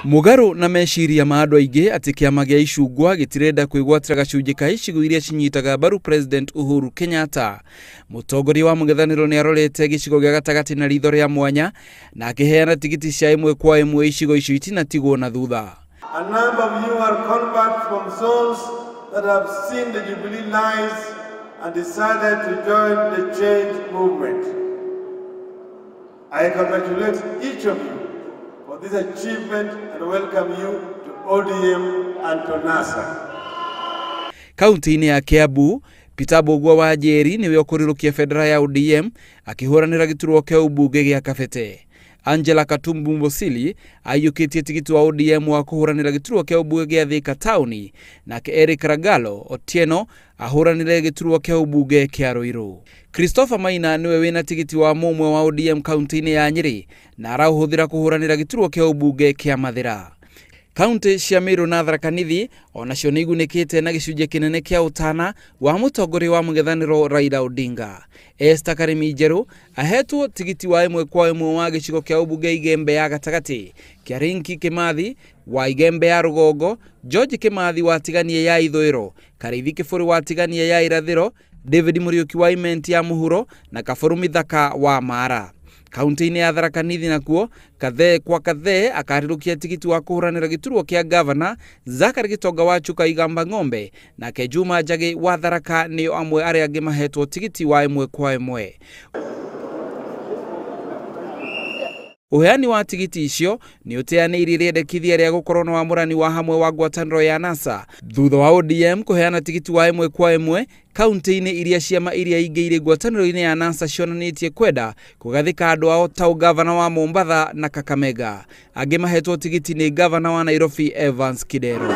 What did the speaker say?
Mũgarũ na meciria ma andũ aingĩ atĩ kĩama gĩa icungwa gĩtirenda kwĩgwatĩra gacunjĩ ka icigo iria cinyitaga mbaru President Uhuru Kenyatta. Mũtongoria wa mũng'ethanĩro nĩ arorete gĩcigo gĩa gatagatĩ na ritho rĩa mwanya na akĩheana tigiti cia ĩmwe kwa ĩmwe icigo icio itinatigwo na thutha. A number of you are converts from zones that have seen the Jubilee lies and decided to join the change movement. I congratulate each of you for this achievement and welcome you to ODM and to NASA. Kaunti-inĩ ya Kiambu, Peter Mbugua wa Njeri nĩwe ũkũrĩrũkia bendera ya ODM akĩhũranĩra gĩturwa kĩa ũmbunge gĩa Kabete. Angela Katumbu Mbosili aiyũkĩtie tigiti wa ODM wa kũhũranĩra gĩturwa kĩa ũmbunge gĩa Thika taũni, nake Eric Ragalo Otieno ahũranĩre gĩturwa kĩa ũmbunge kĩa Ruiru. Christopher Maina nĩwe wĩna tigiti wa mũmwe wa ODM kaunti-inĩ ya Nyĩrĩ na araũhũthĩra kũhũranĩra gĩturwa kĩa ũmbunge kĩa Mathĩra. Kaunti cia Meru na Tharaka Nithi onacio nĩ igunĩkĩte na gĩcunjĩ kĩnene kĩa ũtana wa mũtongoria wa mũng'ethanĩro Raila Odinga. Esther Karimi Njerũ ahetwo tigiti wa ĩmwe kwa ĩmwe wa gĩcigo kĩa ũmbunge Igembe ya gatagatĩ, Kĩarinki Kĩmathi wa Igembe ya rũgongo, George Kĩmathi wa Tigania ya ithũĩro, Karĩithi Kĩbũrĩ wa Tigania ya irathĩro, David Mũriũki wa Imenti ya mũhuro na Kabũrũ Mithaka wa Mara. Kaunti-inĩ ya Tharaka Nithi nakuo Kathee kwa Kathee akarĩrũkia tigiti wa kũhũranĩra gĩturwa kĩa gavana, Zachary Gitonga wa Chuka Igamba Ng'ombe nake Juma Njagi wa Tharaka nĩo amwe arĩa angĩ mahetwo tigiti wa ĩmwe kwa ĩmwe. Ũheani wa tigiti icio nĩ ũteanĩirie rĩendekithia rĩa gũkorwo na wamũrani wa hamwe wa ngwatanĩro ya NASA thutha wa ODM kũheana tigiti wa ĩmwe kwa ĩmwe kaunti-inĩ iria ciama iria ingĩ irĩ ngwatanĩro-inĩ ya NASA cionanĩtie kwenda kũgathĩka andũ ao ta ũgavana wa Mombatha na Kakamega. Angĩ mahetwo tigiti nĩ gavana wa Nairobi Evans Kidero.